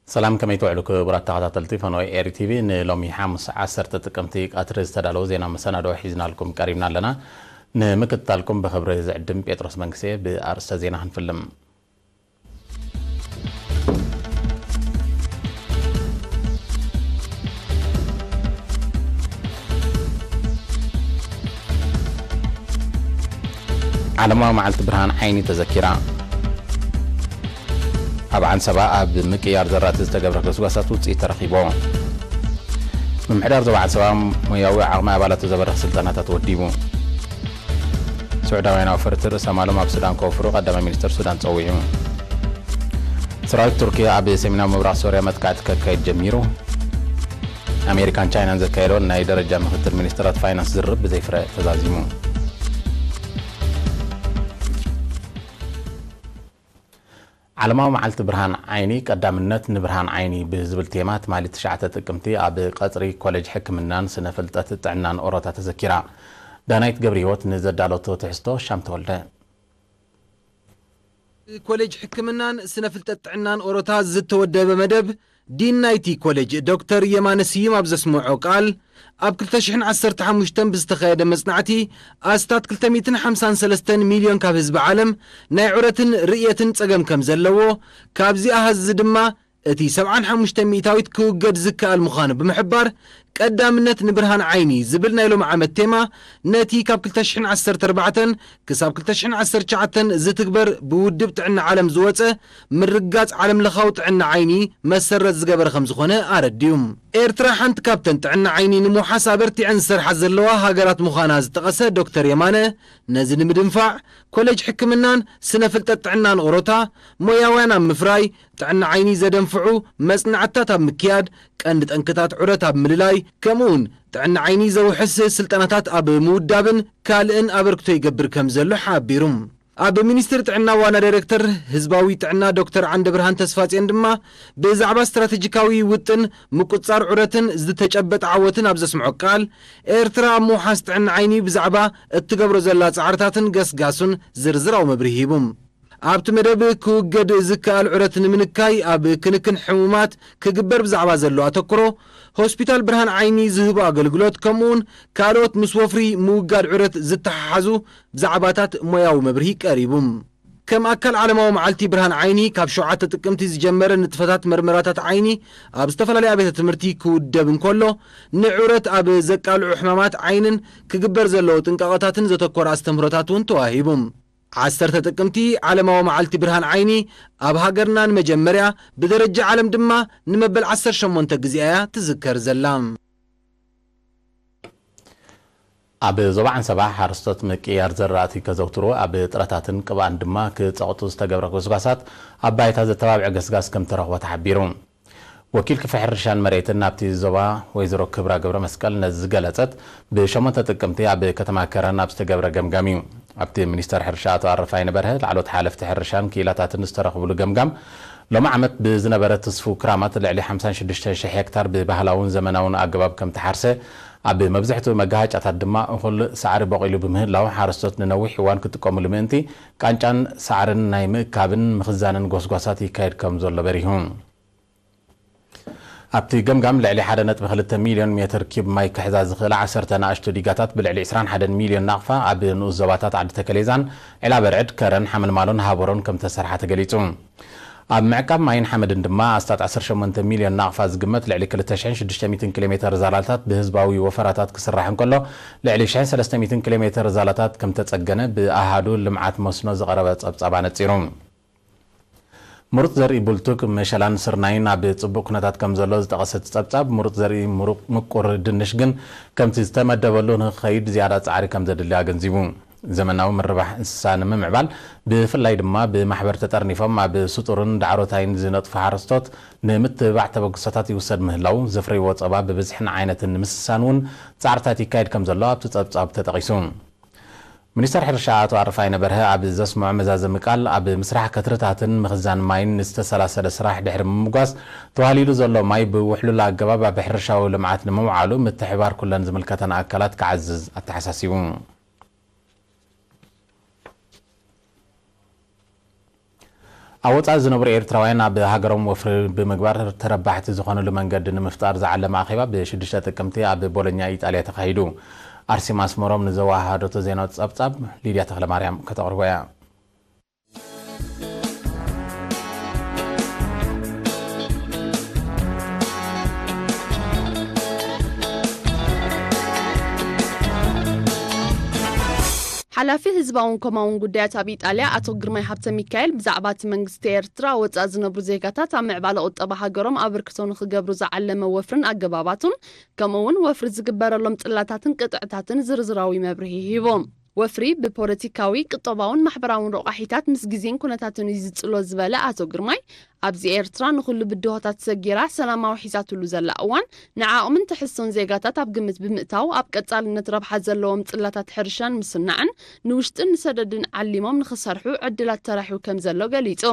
ሰላም፣ ከመይ ትውዕሉ ክቡራት ተኸታተልቲ ፈነወ ኤሪ ቲቪ? ንሎሚ ሓሙስ ዓሰርተ ጥቅምቲ ቀትሪ ዝተዳለወ ዜና መሰናዶ ሒዝናልኩም ቀሪብና ኣለና። ንምክትታልኩም ብኽብሪ ዝዕድም ጴጥሮስ መንግስቴ። ብኣርእስተ ዜና ክንፍልም። ዓለማዊ መዓልቲ ብርሃን ዓይኒ ተዘኪራ። ኣብ ዓንሰባ ኣብ ምቅያር ዘራእቲ ዝተገብረ ጎስጓሳት ውፅኢት ተረኺቡ። ምምሕዳር ዞባ ዓንሰባ ሞያዊ ዓቕሚ ኣባላቱ ዘበርኽ ስልጠናታት ወዲቡ። ስዑዳውያን ኣውፈርቲ ርእሰ ማሎም ኣብ ሱዳን ከውፍሩ ቀዳማይ ሚኒስትር ሱዳን ጸዊዑ። ሰራዊት ቱርኪ ኣብ ሰሜናዊ ምብራቕ ሶርያ መጥቃዕቲ ከካይድ ጀሚሩ። ኣሜሪካን ቻይናን ዘካየደወን ናይ ደረጃ ምክትል ሚኒስትራት ፋይናንስ ዝርርብ ብዘይፍረ ተዛዚሙ። ዓለማዊ መዓልቲ ብርሃን ዓይኒ፣ ቀዳምነት ንብርሃን ዓይኒ ብዝብል ቴማ ትማሊ ትሽዓተ ጥቅምቲ ኣብ ቀጽሪ ኮሌጅ ሕክምናን ስነ ፍልጠት ጥዕናን ኦሮታ ተዘኪራ። ዳናይት ገብረ ህይወት ንዘዳለቶ ትሕዝቶ ሻም ተወልደ። ኮሌጅ ሕክምናን ስነ ፍልጠት ጥዕናን ኦሮታ ዝተወደበ መደብ፣ ዲን ናይቲ ኮሌጅ ዶክተር የማነ ስዩም ኣብ ዘስምዖ ቃል፣ ኣብ ክልተ ሽሕን ዓሰርተ ሓሙሽተን ብዝተኻየደ መጽናዕቲ፣ ኣስታት ክልተ ሚእትን ሓምሳን ሰለስተን ሚልዮን ካብ ህዝቢ ዓለም ናይ ዑረትን ርእየትን ጸገም ከም ዘለዎ፣ ካብዚ ኣሃዝ እዚ ድማ እቲ ሰብዓን ሓሙሽተ ሚእታዊት ክውገድ ዝከኣል ምዃኑ ብምሕባር፣ ቀዳምነት ንብርሃን ዓይኒ ዝብል ናይ ሎሚ ዓመት ቴማ፣ ነቲ ካብ ክልተ ሽሕን ዓሰርተ ኣርባዕተን ክሳብ ክልተ ሽሕን ዓሰርተ ትሽዓተን ዝትግበር ብውድብ ጥዕና ዓለም ዝወጸ ምርጋጽ ዓለምለኻዊ ጥዕና ዓይኒ መሰረት ዝገበረ ከም ዝኾነ ኣረዲኡ። ኤርትራ ሓንቲ ካብተን ጥዕና ዓይኒ ንምውሓስ ኣበርቲዐን ዝሰርሓ ዘለዋ ሃገራት ምዃና ዝጠቐሰ ዶክተር የማነ፣ ነዚ ንምድንፋዕ ኮሌጅ ሕክምናን ስነ ፍልጠት ጥዕናን ኦሮታ ሞያውያን ኣብ ምፍራይ፣ ጥዕና ዓይኒ ዘደንፍዑ መጽናዕትታት ኣብ ምክያድ፣ ቀንዲ ጠንቅታት ዑረት ኣብ ምልላይ፣ ከምኡውን ጥዕና ዓይኒ ዘውሕስ ስልጠናታት ኣብ ምውዳብን ካልእን ኣበርክቶ ይገብር ከም ዘሎ ሓቢሩ። ኣብ ሚኒስትሪ ጥዕና ዋና ዳይሬክተር ህዝባዊ ጥዕና ዶክተር ዓንደብርሃን ተስፋጽዮን ድማ ብዛዕባ ስትራቴጂካዊ ውጥን ምቁጽጻር ዑረትን ዝተጨበጠ ዓወትን ኣብ ዘስምዖ ቃል፣ ኤርትራ ኣብ ምውሓስ ጥዕና ዓይኒ ብዛዕባ እትገብሮ ዘላ ጻዕርታትን ገስጋሱን ዝርዝራዊ መብርሂ ሂቡ። ኣብቲ መደብ ክውገድ ዝከኣል ዑረት ንምንካይ ኣብ ክንክን ሕሙማት ክግበር ብዛዕባ ዘሎ ኣተኩሮ፣ ሆስፒታል ብርሃን ዓይኒ ዝህቦ ኣገልግሎት፣ ከምኡውን ካልኦት ምስ ወፍሪ ምውጋድ ዑረት ዝተሓሓዙ ብዛዕባታት ሞያዊ መብርሂ ቀሪቡ። ከም ኣካል ዓለማዊ መዓልቲ ብርሃን ዓይኒ፣ ካብ ሸውዓተ ጥቅምቲ ዝጀመረ ንጥፈታት መርመራታት ዓይኒ ኣብ ዝተፈላለዩ ኣብያተ ትምህርቲ ክውደብ እንከሎ፣ ንዑረት ኣብ ዘቃልዑ ሕማማት ዓይንን ክግበር ዘለዎ ጥንቃቐታትን ዘተኮረ ኣስተምህሮታት እውን ተዋሂቡ። ዓሰርተ ጥቅምቲ ዓለማዊ መዓልቲ ብርሃን ዓይኒ ኣብ ሃገርና ንመጀመርያ፣ ብደረጃ ዓለም ድማ ንመበል ዓሰርተ ሸሞንተ ግዜኣ እያ ትዝከር ዘላ። ኣብ ዞባ ዓንሰባ ሓረስቶት ምቅያር ዘራእቲ ከዘውትሩ፣ ኣብ ጥረታትን ቅብኣን ድማ ክጸቕጡ ዝተገብረ ጎስጓሳት ኣብ ባይታ ዘተባብዐ ገስጋስ ከም ተረኽቦ ተሓቢሩ። ወኪል ክፍሊ ሕርሻን መሬትን ናብቲ ዞባ ወይዘሮ ክብራ ገብረ መስቀል ነዚ ዝገለጸት ብሸሞንተ ጥቅምቲ ኣብ ከተማ ከረን ኣብ ዝተገብረ ገምጋም እዩ። ኣብቲ ሚኒስተር ሕርሻ ኣቶ ኣረፋይነ በርሀ፣ ላዕሎት ሓለፍቲ ሕርሻን ክኢላታትን ዝተረኽብሉ ገምጋም፣ ሎሚ ዓመት ብዝነበረ ትስፉው ክራማት ልዕሊ ሓምሳን ሽዱሽተን ሽሕ ሄክታር ብባህላውን ዘመናውን ኣገባብ ከም ተሓርሰ፣ ኣብ መብዛሕትኡ መጋሃጫታት ድማ እኹል ሳዕሪ በቒሉ ብምህላው፣ ሓረስቶት ንነዊሕ እዋን ክጥቀሙሉ ምእንቲ ቃንጫን ሳዕርን ናይ ምእካብን ምኽዛንን ጎስጓሳት ይካየድ ከም ዘሎ በሪሁ። ኣብቲ ገምጋም ልዕሊ ሓደ ነጥቢ ክልተ ሚልዮን ሜትር ኪዩብ ማይ ክሕዛ ዝኽእላ ዓሰርተ ንኣሽቱ ዲጋታት ብልዕሊ ዕስራን ሓደን ሚልዮን ናቕፋ ኣብ ንኡስ ዞባታት ዓዲ ተከሌዛን፣ ዒላ በርዕድ፣ ከረን፣ ሓመልማሎን ሃበሮን ከም ተሰርሓ ተገሊጹ። ኣብ ምዕቃብ ማይን ሓመድን ድማ ኣስታት ዓሰርተ ሸሞንተ ሚልዮን ናቕፋ ዝግመት ልዕሊ ክልተ ሽሕን ሽዱሽተ ሚእትን ኪሎ ሜተር ዛላታት ብህዝባዊ ወፈራታት ክስራሕ እንከሎ፣ ልዕሊ ሽሕን ሰለስተ ሚእትን ኪሎ ሜተር ዛላታት ከም ተጸገነ ብኣሃዱ ልምዓት መስኖ ዝቐረበ ጸብጻብ ኣነጺሩ። ምሩጽ ዘርኢ ቡልቱግ፣ መሸላን ስርናይን ኣብ ጽቡቕ ኩነታት ከም ዘሎ ዝጠቐሰ እቲ ጸብጻብ፣ ምሩጽ ዘርኢ ምሩቕ ምቁር ድንሽ ግን ከምቲ ዝተመደበሉ ንክኸይድ ዝያዳ ጻዕሪ ከም ዘድሊ ኣገንዚቡ። ዘመናዊ ምርባሕ እንስሳ ንምምዕባል፣ ብፍላይ ድማ ብማሕበር ተጠርኒፎም ኣብ ስጡርን ዳዕሮታይን ዝነጥፉ ሓረስቶት ንምትብባዕ ተበግሶታት ይውሰድ ምህላው፣ ዘፍረይዎ ጸባ ብብዝሕን ዓይነትን ንምስሳን እውን ጻዕርታት ይካየድ ከም ዘሎ ኣብቲ ጸብጻብ ተጠቒሱ። ሚኒስተር ሕርሻ ኣቶ ኣረፋይነ በርሀ ኣብ ዘስምዖ መዛዘሚ ቃል፣ ኣብ ምስራሕ ከትርታትን ምኽዛን ማይን ንዝተሰላሰለ ስራሕ ድሕሪ ምምጓስ፣ ተዋህሊሉ ዘሎ ማይ ብውሕሉል ኣገባብ ኣብ ሕርሻዊ ልምዓት ንምውዓሉ ምትሕብባር ኩለን ዝምልከተን ኣካላት ክዓዝዝ ኣተሓሳሲቡ። ኣብ ወጻኢ ዝነብሩ ኤርትራውያን ኣብ ሃገሮም ወፍሪ ብምግባር ተረባሕቲ ዝኾኑሉ መንገዲ ንምፍጣር ዝዓለመ ኣኼባ ብሽዱሽተ ጥቅምቲ ኣብ ቦሎኛ ኢጣልያ ተኻይዱ። ኣርሴማ ኣስመሮም ንዘወሃሃደቶ ዜናዊ ጸብጻብ ሊድያ ተኽለማርያም ከተቕርቦ እያ። ሓላፊ ህዝባውን ኮማውን ጉዳያት ኣብ ኢጣልያ ኣቶ ግርማይ ሃብተ ሚካኤል ብዛዕባ እቲ መንግስቲ ኤርትራ ወጻኢ ዝነብሩ ዜጋታት ኣብ ምዕባለ ቁጠባ ሃገሮም ኣበርክቶ ንክገብሩ ዝዓለመ ወፍርን ኣገባባቱን፣ ከምኡ እውን ወፍሪ ዝግበረሎም ጽላታትን ቅጥዕታትን ዝርዝራዊ መብርሂ ሂቦም። ወፍሪ ብፖለቲካዊ፣ ቁጠባውን ማሕበራውን ረቋሒታት ምስ ግዜን ኩነታትን እዩ ዝጽሎ ዝበለ ኣቶ ግርማይ፣ ኣብዚ ኤርትራ ንኹሉ ብድሆታት ሰጊራ ሰላማዊ ሒዛትሉ ዘላ እዋን፣ ንዓቕምን ትሕዝቶን ዜጋታት ኣብ ግምት ብምእታው፣ ኣብ ቀጻልነት ረብሓ ዘለዎም ጽላታት ሕርሻን ምስናዕን ንውሽጥን ንሰደድን ዓሊሞም ንኽሰርሑ ዕድላት ተራሕዩ ከም ዘሎ ገሊጹ።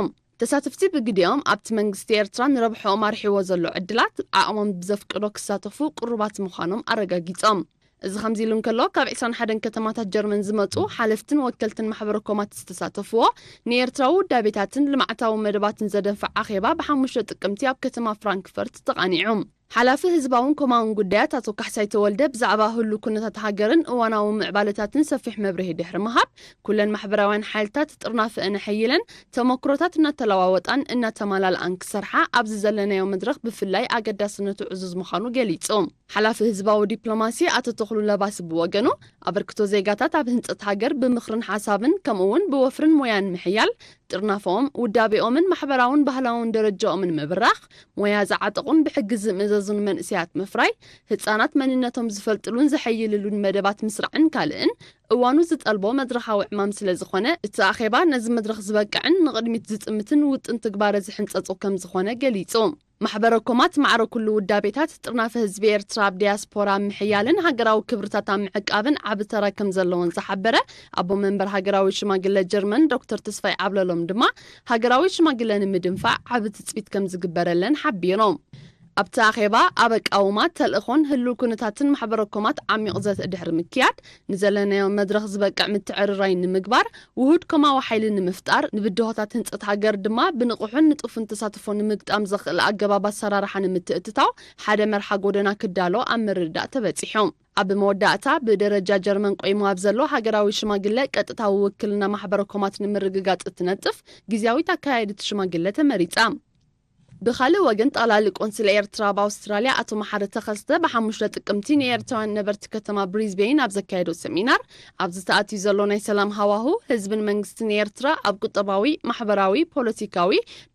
ተሳተፍቲ ብግዲኦም፣ ኣብቲ መንግስቲ ኤርትራ ንረብሕኦም ኣርሒዎ ዘሎ ዕድላት ዓቕሞም ብዘፍቅዶ ክሳተፉ ቅሩባት ምዃኖም ኣረጋጊጾም። እዚ ከምዚ ኢሉ እንከሎ፣ ካብ ዕስራን ሓደን ከተማታት ጀርመን ዝመጹ ሓለፍትን ወከልትን ማሕበረ ኮማት ዝተሳተፍዎ ንኤርትራዊ ውዳቤታትን ልምዓታዊ መደባትን ዘደንፍዕ ኣኼባ ብሓሙሽተ ጥቅምቲ ኣብ ከተማ ፍራንክፈርት ተቓኒዑ። ሓላፊ ህዝባውን ኮማውን ጉዳያት ኣቶ ካሕሳይ ተወልደ ብዛዕባ ህሉ ኩነታት ሃገርን እዋናዊ ምዕባለታትን ሰፊሕ መብርሂ ድሕሪ ምሃብ፣ ኩለን ማሕበራውያን ሓይልታት ጥርናፈአን ኣሐይለን ተመክሮታት እናተለዋወጣን እናተማላልኣን ክሰርሓ ኣብዚ ዘለናዮ መድረኽ ብፍላይ ኣገዳስነቱ ዕዙዝ ምዃኑ ገሊጹ። ሓላፊ ህዝባዊ ዲፕሎማሲ ኣቶ ተኽሉ ለባስ ብወገኑ፣ ኣበርክቶ ዜጋታት ኣብ ህንጸት ሃገር ብምኽርን ሓሳብን ከምኡ እውን ብወፍርን ሞያን ምሕያል፣ ጥርናፈኦም፣ ውዳቤኦምን ማሕበራውን ባህላውን ደረጃኦምን ምብራኽ፣ ሞያ ዝዓጠቑን ብሕጊ ዝምእዘዙን መንእሰያት ምፍራይ፣ ህጻናት መንነቶም ዝፈልጥሉን ዘሐይልሉን መደባት ምስራዕን ካልእን እዋኑ ዝጠልቦ መድረኻዊ ዕማም ስለ ዝኾነ፣ እቲ ኣኼባ ነዚ መድረኽ ዝበቅዕን ንቕድሚት ዝጥምትን ውጥን ትግባረ ዝሕንጸጹ ከም ዝኾነ ገሊጹ። ማሕበረ ኮማት ማዕረ ኩሉ ውዳቤታት ጥርናፈ ህዝቢ ኤርትራ ኣብ ዲያስፖራ ኣብ ምሕያልን ሃገራዊ ክብርታት ኣብ ምዕቃብን ዓቢ ተራ ከም ዘለዎን ዝሓበረ ኣቦ መንበር ሃገራዊ ሽማግለ ጀርመን ዶክተር ተስፋይ ዓብለሎም ድማ፣ ሃገራዊ ሽማግለ ንምድንፋዕ ዓቢ ትጽቢት ከም ዝግበረለን ሓቢሮም። ኣብቲ ኣኼባ ኣብ ኣቃውማ፣ ተልእኾን ህልው ኩነታትን ማሕበረ ኮማት ዓሚቕ ዘተ ድሕሪ ምክያድ፣ ንዘለናዮ መድረኽ ዝበቅዕ ምትዕርራይ ንምግባር፣ ውሁድ ኮማዊ ሓይሊ ንምፍጣር፣ ንብድሆታት ህንጸት ሃገር ድማ ብንቑሕን ንጡፍን ተሳትፎ ንምግጣም ዘኽእል ኣገባብ ኣሰራርሓ ንምትእትታው ሓደ መርሓ ጎደና ክዳሎ ኣብ ምርድዳእ ተበጺሑ። ኣብ መወዳእታ፣ ብደረጃ ጀርመን ቆይሙ ኣብ ዘሎ ሃገራዊ ሽማግለ ቀጥታዊ ውክልና ማሕበረ ኮማት ንምርግጋጽ እትነጥፍ ግዝያዊት ኣካያዲት ሽማግለ ተመሪጻ። ብኻልእ ወገን፣ ጠቕላሊ ቆንስል ኤርትራ ኣብ ኣውስትራልያ ኣቶ መሓሪ ተኸስተ ብሓሙሽተ ጥቅምቲ ንኤርትራውያን ነበርቲ ከተማ ብሪዝቤን ኣብ ዘካየዶ ሰሚናር፣ ኣብዚ ተኣትዩ ዘሎ ናይ ሰላም ሃዋሁ፣ ህዝብን መንግስትን ኤርትራ ኣብ ቁጠባዊ፣ ማሕበራዊ፣ ፖለቲካዊ፣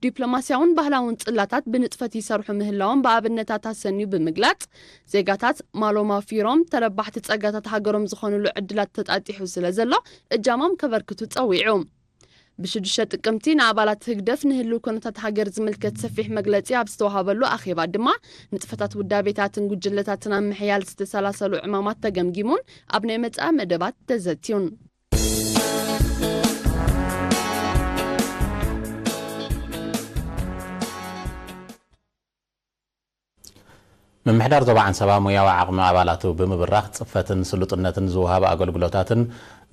ዲፕሎማስያውን ባህላውን ጽላታት ብንጥፈት ይሰርሑ ምህላዎም ብኣብነታት ኣሰንዩ ብምግላጽ፣ ዜጋታት ማሎም ኣውፊሮም ተረባሕቲ ጸጋታት ሃገሮም ዝኾኑሉ ዕድላት ተጣጢሑ ስለ ዘሎ፣ እጃሞም ከበርክቱ ጸዊዑ። ብሽዱሽተ ጥቅምቲ ንኣባላት ህግደፍ ንህልው ኩነታት ሃገር ዝምልከት ሰፊሕ መግለጺ ኣብ ዝተዋሃበሉ ኣኼባ ድማ፣ ንጥፈታት ውዳቤታትን ጉጅለታትን ኣብ ምሕያል ዝተሰላሰሉ ዕማማት ተገምጊሙን ኣብ ናይ መጻኢ መደባት ተዘትዩን። ምምሕዳር ዞባ ዓንሰባ ሞያዊ ዓቕሚ ኣባላቱ ብምብራኽ፣ ጽፈትን ስሉጥነትን ዝወሃቡ ኣገልግሎታትን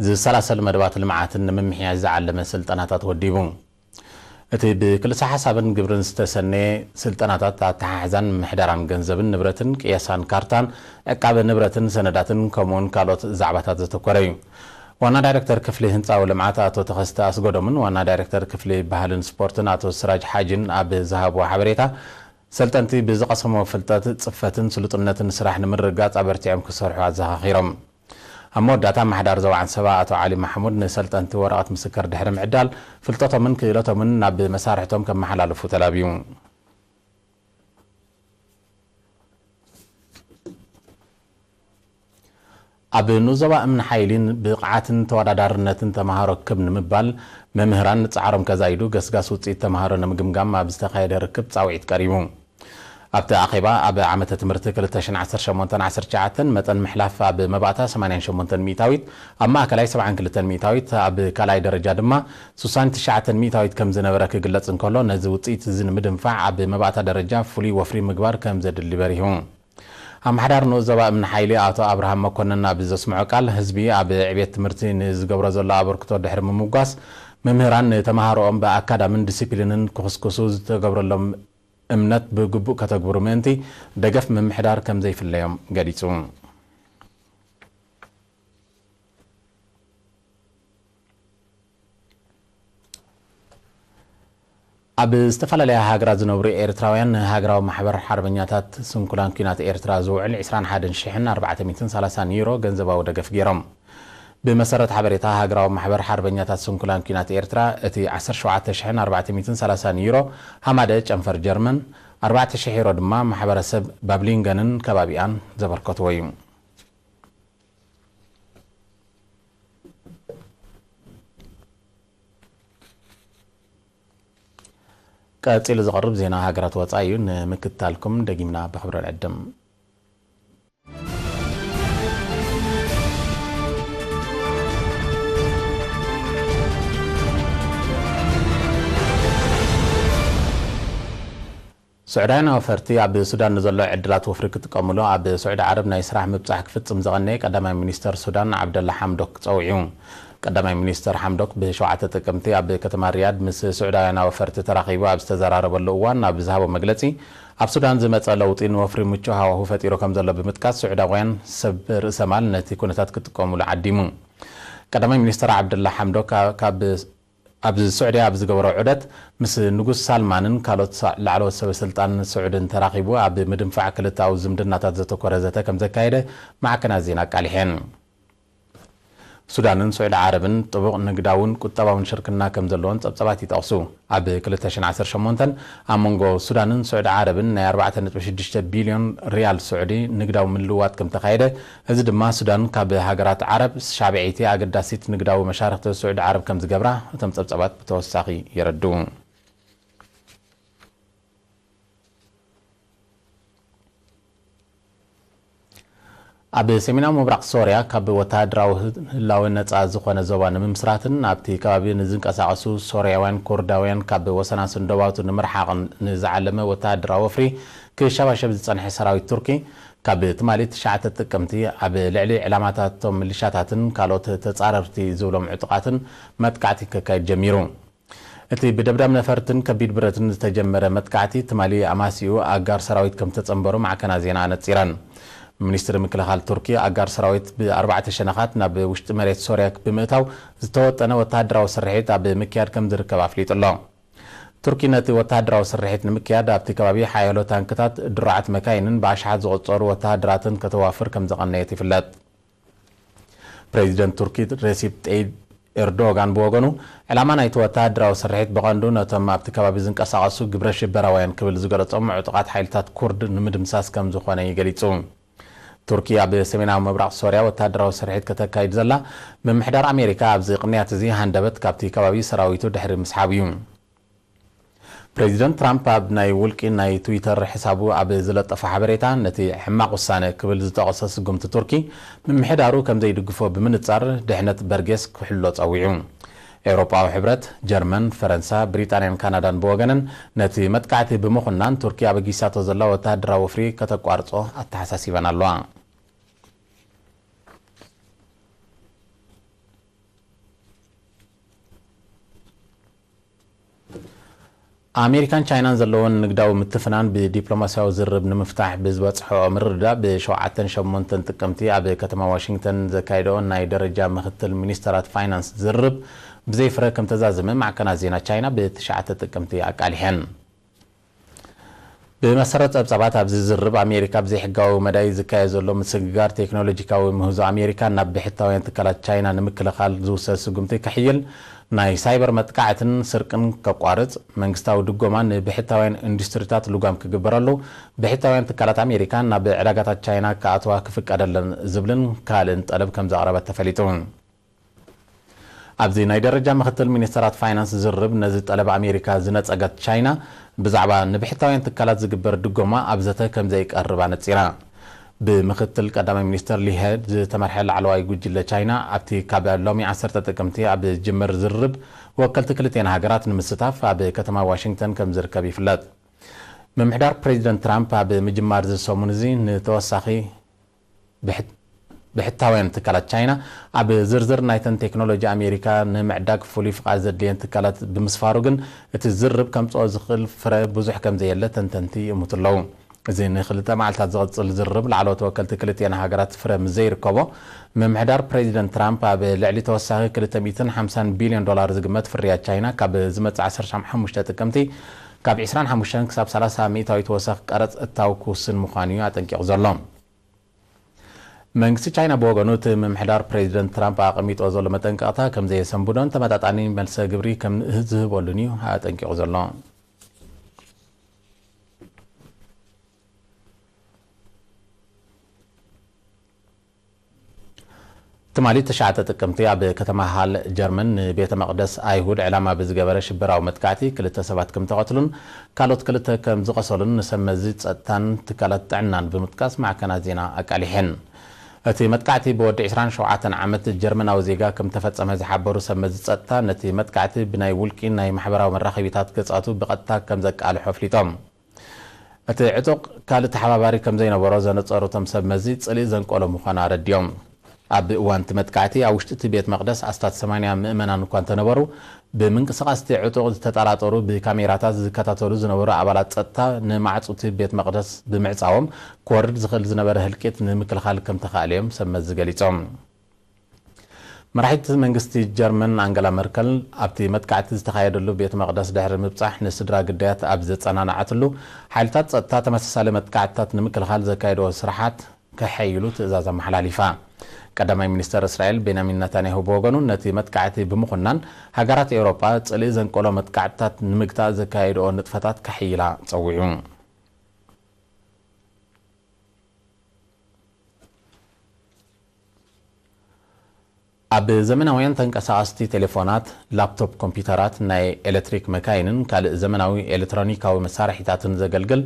ዝሰላሰል መደባት ልምዓትን ንምምሕያሽ ዝዓለመ ስልጠናታት ወዲቡ። እቲ ብክልሰ ሓሳብን ግብርን ዝተሰነየ ስልጠናታት ኣተሓሕዛን ምምሕዳራን ገንዘብን ንብረትን፣ ቅየሳን ካርታን፣ ዕቃበ ንብረትን ሰነዳትን ከምኡውን ካልኦት ዛዕባታት ዘተኮረ እዩ። ዋና ዳይሬክተር ክፍሊ ህንፃዊ ልምዓት ኣቶ ተኸስተ ኣስገዶምን ዋና ዳይሬክተር ክፍሊ ባህልን ስፖርትን ኣቶ ስራጅ ሓጅን ኣብ ዝሃብዎ ሓበሬታ፣ ሰልጠንቲ ብዝቐሰምዎ ፍልጠት፣ ጽፈትን ስሉጥነትን ስራሕ ንምርግጋጽ ኣበርቲዖም ክሰርሑ ኣዘኻኺሮም። ኣብ መወዳእታ፣ ኣመሓዳሪ ዞባ ዓንሰባ ኣቶ ዓሊ ማሕሙድ ንሰልጠንቲ ወረቐት ምስክር ድሕሪ ምዕዳል፣ ፍልጠቶምን ክእለቶምን ናብ መሳርሕቶም ከመሓላልፉ ተላብዩ። ኣብ ንኡስ ዞባ እምኒ ሓይሊን ብቕዓትን ተወዳዳርነትን ተምሃሮ ክብ ንምባል፣ መምህራን ንጻዕሮም ከዛይዱ፣ ገስጋስ ውጽኢት ተምሃሮ ንምግምጋም ኣብ ዝተኻየደ ርክብ ጻውዒት ቀሪቡ። ኣብቲ ኣኼባ፣ ኣብ ዓመተ ትምህርቲ ክልተ ሽሕን ዓሰርተ ሸሞንተን ዓሰርተ ትሽዓተን መጠን ምሕላፍ ኣብ መባእታ ሰማንያን ሸሞንተን ሚእታዊት፣ ኣብ ማእከላይ ሰብዓን ክልተን ሚእታዊት፣ ኣብ ካልኣይ ደረጃ ድማ ስሳን ትሽዓተን ሚእታዊት ከም ዝነበረ ክግለጽ እንከሎ፣ ነዚ ውጽኢት እዚ ንምድንፋዕ ኣብ መባእታ ደረጃ ፍሉይ ወፍሪ ምግባር ከም ዘድሊ በሪሁ። ኣመሓዳሪ ንኡስ ዞባ እምኒ ሓይሊ ኣቶ ኣብርሃም መኮንን ኣብ ዘስምዖ ቃል፣ ህዝቢ ኣብ ዕቤት ትምህርቲ ንዝገብሮ ዘሎ ኣበርክቶ ድሕሪ ምምጓስ፣ መምህራን ንተምሃሮኦም ብኣካዳምን ዲሲፕሊንን ክኹስኩሱ ዝተገብረሎም እምነት ብግቡእ ከተግብሩ ምእንቲ ደገፍ ምምሕዳር ከም ዘይፍለዮም ገሊጹ። ኣብ ዝተፈላለያ ሃገራት ዝነብሩ ኤርትራውያን ንሃገራዊ ማሕበር ሓርበኛታት ስንኩላን ኲናት ኤርትራ ዝውዕል ዕስራን ሓደን ሽሕን ኣርባዕተ ሚእትን ሰላሳን ዩሮ ገንዘባዊ ደገፍ ገይሮም። ብመሰረት ሓበሬታ ሃገራዊ ማሕበር ሓርበኛታት ስንኩላን ኲናት ኤርትራ፣ እቲ ዓሰርተ ሸውዓተ ሽሕን ኣርባዕተ ሚእትን ሰላሳን ዩሮ ሃማደ ጨንፈር ጀርመን፣ ኣርባዕተ ሽሕ ዩሮ ድማ ማሕበረሰብ ባብሊንገንን ከባቢኣን ዘበርከትዎ እዩ። ቀጺሉ ዝቐርብ ዜና ሃገራት ወጻኢ እዩ። ንምክትታልኩም ደጊምና ብኽብሪ ንዕድም። ስዑዳውያን ኣወፈርቲ ኣብ ሱዳን ንዘሎ ዕድላት ወፍሪ ክጥቀሙሉ ኣብ ስዑዲ ዓረብ ናይ ስራሕ ምብጻሕ ክፍጽም ዝቐነየ ቀዳማይ ሚኒስተር ሱዳን ዓብደላ ሓምዶክ ጸዊዑ። ቀዳማይ ሚኒስተር ሓምዶክ ብሸውዓተ ጥቅምቲ ኣብ ከተማ ሪያድ ምስ ስዑዳውያን ኣወፈርቲ ተራኺቡ ኣብ ዝተዘራረበሉ እዋን ኣብ ዝሃቦ መግለጺ፣ ኣብ ሱዳን ዝመጸ ለውጢ ንወፍሪ ምቹእ ሃዋሁ ፈጢሩ ከም ዘሎ ብምጥቃስ፣ ስዑዳውያን ሰብ ርእሰ ማል ነቲ ኩነታት ክጥቀሙሉ ዓዲሙ። ቀዳማይ ሚኒስተር ዓብደላ ሓምዶክ ካብ ኣብ ስዑዲ ኣብ ዝገበሮ ዑደት፣ ምስ ንጉስ ሳልማንን ካልኦት ላዕለዎት ሰበ ስልጣን ስዑድን ተራኺቡ ኣብ ምድንፋዕ ክልተኣዊ ዝምድናታት ዘተኮረ ዘተ ከም ዘካየደ ማዕከናት ዜና ኣቃሊሐን። ሱዳንን ስዑዲ ዓረብን ጥቡቕ ንግዳውን ቁጠባውን ሽርክና ከም ዘለዎን ጸብጻባት ይጠቕሱ። ኣብ ክልተ ሽሕን ዓሰርተ ሸሞንተን ኣብ መንጎ ሱዳንን ስዑዲ ዓረብን ናይ ኣርባዕተ ነጥቢ ሽዱሽተ ቢልዮን ሪያል ስዑዲ ንግዳዊ ምልውዋጥ ከም ተኻየደ፣ እዚ ድማ ሱዳን ካብ ሃገራት ዓረብ ሻብዐይቲ ኣገዳሲት ንግዳዊ መሻርኽቲ ስዑዲ ዓረብ ከም ዝገብራ እቶም ጸብጻባት ብተወሳኺ የረድኡ። ኣብ ሰሜናዊ ምብራቕ ሶርያ ካብ ወተሃደራዊ ህላወ ነጻ ዝኾነ ዞባ ንምምስራትን ኣብቲ ከባቢ ንዝንቀሳቐሱ ሶርያውያን ኩርዳውያን ካብ ወሰናስን ዶባቱ ንምርሓቕን ንዝዓለመ ወተሃደራዊ ወፍሪ ክሸባሸብ ዝጸንሐ ሰራዊት ቱርኪ፣ ካብ ትማሊ ትሽዓተ ጥቅምቲ ኣብ ልዕሊ ዕላማታቶም ሚሊሻታትን ካልኦት ተጻረርቲ ዝብሎም ዕጡቓትን መጥቃዕቲ ከካይድ ጀሚሩ። እቲ ብደብዳብ ነፈርትን ከቢድ ብረትን ዝተጀመረ መጥቃዕቲ፣ ትማሊ ኣማሲኡ ኣጋር ሰራዊት ከም ተጸንበሩ ማዕከናት ዜና ኣነጺረን። ሚኒስትሪ ምክልኻል ቱርኪ፣ ኣጋር ሰራዊት ብኣርባዕተ ሸነኻት ናብ ውሽጢ መሬት ሶርያ ብምእታው ዝተወጠነ ወተሃደራዊ ስርሒት ኣብ ምክያድ ከም ዝርከብ ኣፍሊጡ ኣሎ። ቱርኪ ነቲ ወተሃደራዊ ስርሒት ንምክያድ ኣብቲ ከባቢ ሓያሎ ታንክታት፣ ድሩዓት መካይንን ብኣሽሓት ዝቑጸሩ ወተሃደራትን ከተዋፍር ከም ዘቐነየት ይፍለጥ። ፕሬዚደንት ቱርኪ ረሲፕ ጠይብ ኤርዶጋን ብወገኑ፣ ዕላማ ናይቲ ወተሃደራዊ ስርሒት ብቐንዱ ነቶም ኣብቲ ከባቢ ዝንቀሳቐሱ ግብረ ሽበራውያን ክብል ዝገለጾም ዕጡቓት ሓይልታት ኩርድ ንምድምሳስ ከም ዝኾነ እዩ ገሊጹ። ቱርኪ ኣብ ሰሜናዊ ምብራቕ ሶርያ ወተሃደራዊ ስርሒት ከተካይድ ዘላ፣ ምምሕዳር ኣሜሪካ ኣብዚ ቅንያት እዚ ሃንደበት ካብቲ ከባቢ ሰራዊቱ ድሕሪ ምስሓቡ እዩ። ፕሬዚደንት ትራምፕ ኣብ ናይ ውልቂ ናይ ትዊተር ሕሳቡ ኣብ ዝለጠፎ ሓበሬታ፣ ነቲ ሕማቕ ውሳነ ክብል ዝጠቐሶ ስጉምቲ ቱርኪ፣ ምምሕዳሩ ከም ዘይድግፎ ብምንጻር፣ ድሕነት በርጌስ ክሕሎ ጸዊዑ። ኤውሮጳዊ ሕብረት፣ ጀርመን፣ ፈረንሳ፣ ብሪጣንያን ካናዳን ብወገነን፣ ነቲ መጥቃዕቲ ብምኹናን፣ ቱርኪ ኣበጊሳቶ ዘላ ወተሃደራዊ ወፍሪ ከተቋርጾ ኣተሓሳሲበን ኣለዋ። ኣሜሪካን ቻይናን ዘለወን ንግዳዊ ምትፍናን ብዲፕሎማስያዊ ዝርርብ ንምፍታሕ ብዝበጽሐኦ ምርድዳእ፣ ብሸውዓተን ሸሞንተን ጥቅምቲ ኣብ ከተማ ዋሽንግተን ዘካየደኦ ናይ ደረጃ ምክትል ሚኒስተራት ፋይናንስ ዝርርብ ብዘይ ፍረ ከም ተዛዘመ ማዕከናት ዜና ቻይና ብትሽዓተ ጥቅምቲ ኣቃሊሐን። ብመሰረት ጸብጻባት፣ ኣብዚ ዝርርብ ኣሜሪካ ብዘይሕጋዊ መዳይ ዝካየድ ዘሎ ምስግጋር ቴክኖሎጂካዊ ምህዞ ኣሜሪካ ናብ ብሕታውያን ትካላት ቻይና ንምክልኻል ዝውሰድ ስጉምቲ ከሕይል፣ ናይ ሳይበር መጥቃዕትን ስርቅን ከቋርጽ፣ መንግስታዊ ድጎማ ንብሕታውያን ኢንዱስትሪታት ልጓም ክግበረሉ፣ ብሕታውያን ትካላት ኣሜሪካ ናብ ዕዳጋታት ቻይና ክኣትዋ ክፍቀደለን ዝብልን ካልእን ጠለብ ከም ዘቕረበት ተፈሊጡ። ኣብዚ ናይ ደረጃ ምክትል ሚኒስተራት ፋይናንስ ዝርርብ፣ ነዚ ጠለብ ኣሜሪካ ዝነጸገት ቻይና፣ ብዛዕባ ንብሕታውያን ትካላት ዝግበር ድጎማ ኣብ ዘተ ከም ዘይቀርብ ኣነጺራ። ብምክትል ቀዳማይ ሚኒስተር ሊ ሄ ዝተመርሐ ላዕለዋይ ጉጅለ ቻይና፣ ኣብቲ ካብ ሎሚ ዓሰርተ ጥቅምቲ ኣብ ዝጅምር ዝርርብ ወከልቲ ክልቲኤን ሃገራት ንምስታፍ ኣብ ከተማ ዋሽንግተን ከም ዝርከብ ይፍለጥ። ምምሕዳር ፕሬዚደንት ትራምፕ ኣብ ምጅማር እዚ ሰሙን እዚ ንተወሳኺ ብሕት-፣ ብሕታውያን ትካላት ቻይና ኣብ ዝርዝር ናይተን ቴክኖሎጂ ኣሜሪካ ንምዕዳግ ፍሉይ ፍቓድ ዘድልየን ትካላት ብምስፋሩ ግን፣ እቲ ዝርርብ ከምጽኦ ዝኽእል ፍረ ብዙሕ ከም ዘየለ ተንተንቲ ይእምቱ ኣለዉ። እዚ ንክልተ መዓልታት ዝቕጽል ዝርርብ፣ ላዕለዎት ወከልቲ ክልቲኤን ሃገራት ፍረ ምስ ዘይርከቦ፣ ምምሕዳር ፕሬዚደንት ትራምፕ ኣብ ልዕሊ ተወሳኺ ክልተ ሚእትን ሓምሳን ቢልዮን ዶላር ዝግመት ፍርያት ቻይና ካብ ዝመጽእ ዓሰርተ ሓሙሽተ ጥቅምቲ ካብ ዕስራን ሓሙሽተን ክሳብ ሰላሳ ሚእታዊት ተወሳኺ ቀረጽ እታው ክውስን ምዃኑ እዩ ኣጠንቂቑ ዘሎ። መንግስቲ ቻይና ብወገኑ፣ እቲ ምምሕዳር ፕሬዚደንት ትራምፕ ኣቐሚጥዎ ዘሎ መጠንቀቕታ ከም ዘየሰንብዶን ተመጣጣኒ መልሰ ግብሪ ከም ዝህበሉን እዩ ኣጠንቂቑ ዘሎ። ትማሊ ትሽዓተ ጥቅምቲ ኣብ ከተማ ሃል ጀርመን ንቤተ መቕደስ ኣይሁድ ዕላማ ብዝገበረ ሽበራዊ መጥቃዕቲ ክልተ ሰባት ከም ተቐትሉን ካልኦት ክልተ ከም ዝቐሰሉን ንሰብ መዚ ጸጥታን ትካላት ጥዕናን ብምጥቃስ ማዕከናት ዜና ኣቃሊሐን። እቲ መጥቃዕቲ ብወዲ ዕስራን ሸውዓተን ዓመት ጀርመናዊ ዜጋ ከም ተፈጸመ ዝሓበሩ ሰብ መዚ ጸጥታ፣ ነቲ መጥቃዕቲ ብናይ ውልቂ ናይ ማሕበራዊ መራኸቢታት ገጻቱ ብቐጥታ ከም ዘቃልሖ ኣፍሊጦም። እቲ ዕጡቕ ካልእ ተሓባባሪ ከም ዘይነበሮ ዘነጸሩ እቶም ሰብ መዚ፣ ጽልኢ ዘንቀሎ ምዃኑ ኣረዲኦም። ኣብ እዋን እቲ መጥቃዕቲ ኣብ ውሽጢ እቲ ቤት መቕደስ ኣስታት ሰማንያ ምእመናን እኳ እንተነበሩ፣ ብምንቅስቓስ እቲ ዕጡቕ ዝተጠራጠሩ ብካሜራታት ዝከታተሉ ዝነበሩ ኣባላት ጸጥታ ንማዕጾ እቲ ቤት መቕደስ ብምዕጻዎም፣ ክወርድ ዝኽእል ዝነበረ ህልቂት ንምክልኻል ከም ተኻእለ እዮም ሰብ መዚ ገሊጾም። መራሒት መንግስቲ ጀርመን ኣንገላ መርከል፣ ኣብቲ መጥቃዕቲ ዝተኻየደሉ ቤት መቕደስ ድሕሪ ምብጻሕ ንስድራ ግዳያት ኣብ ዘጸናንዓትሉ፣ ሓይልታት ጸጥታ ተመሳሳሊ መጥቃዕትታት ንምክልኻል ዘካየድዎ ስራሓት ከሐይሉ ትእዛዝ ኣመሓላሊፋ። ቀዳማይ ሚኒስተር እስራኤል ቤንያሚን ነታንያሁ ብወገኑ፣ ነቲ መጥቃዕቲ ብምኹናን፣ ሃገራት ኤውሮጳ ጽልኢ ዘንቀሎ መጥቃዕትታት ንምግታእ ዘካየድኦ ንጥፈታት ከሐይላ ጸዊዑ። ኣብ ዘመናውያን ተንቀሳቐስቲ ቴሌፎናት፣ ላፕቶፕ ኮምፒውተራት፣ ናይ ኤሌክትሪክ መካይንን ካልእ ዘመናዊ ኤሌክትሮኒካዊ መሳርሒታትን ዘገልግል፣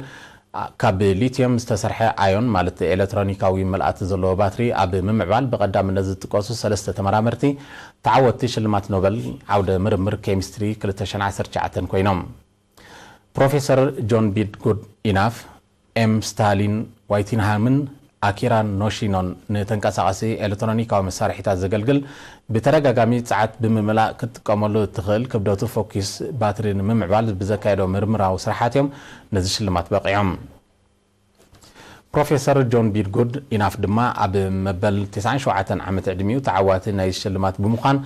ኣ፣ ካብ ሊትዮም ዝተሰርሐ ኣዮን፣ ማለት ኤሌክትሮኒካዊ ምልኣት ዘለዎ ባትሪ ኣብ ምምዕባል ብቐዳምነት ዝጥቀሱ ሰለስተ ተመራመርቲ ተዓወትቲ ሽልማት ኖበል ዓውደ ምርምር ኬሚስትሪ ክልተ ሽሕን ዓሰርተ ትሽዓተን ኮይኖም። ፕሮፌሰር ጆን ቢድ ጉድ ኢናፍ፣ ኤም ስታሊን ዋይቲንሃምን ኣኪራ ኖሺኖን ንተንቀሳቓሲ ኤሌክትሮኒካዊ መሳርሒታት ዘገልግል ብተደጋጋሚ ጸዓት ብምምላእ ክትጥቀመሉ እትኽእል ክብደቱ ፎኪስ ባትሪ ንምምዕባል ብዘካየዶ ምርምራዊ ስራሓት እዮም ነዚ ሽልማት በቒዖም። ፕሮፌሰር ጆን ቢድ ጉድ ኢናፍ ድማ ኣብ መበል ተስዓን ሸውዓተን ዓመት ዕድሚኡ ተዓዋቲ ናይዚ ሽልማት ብምዃን፣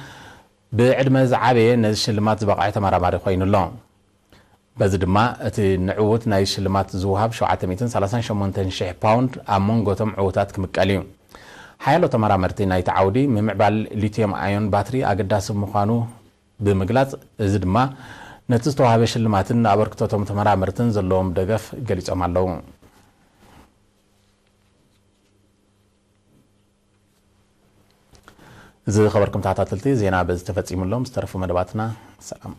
ብዕድመ ዝዓበየ ነዚ ሽልማት ዝበቕዐ ተመራማሪ ኮይኑ ኣሎ። በዚ ድማ እቲ ንዕዉት ናይ ሽልማት ዝወሃብ ሸውዓተ ሚእትን ሰላሳን ሸሞንተን ሽሕ ፓውንድ ኣብ መንጎ እቶም ዕዉታት ክምቀል እዩ። ሓያሎ ተመራመርቲ ናይቲ ዓውዲ፣ ምምዕባል ሊትዮም ኣዮን ባትሪ ኣገዳሲ ምዃኑ ብምግላጽ፣ እዚ ድማ ነቲ ዝተዋህበ ሽልማትን ንኣበርክቶቶም ተመራመርትን ዘለዎም ደገፍ ገሊጾም ኣለዉ። ዝኸበርኩም ተኸታተልቲ፣ ዜና በዚ ተፈጺሙ ኣሎ። ምስ ተረፉ መደባትና ሰላም።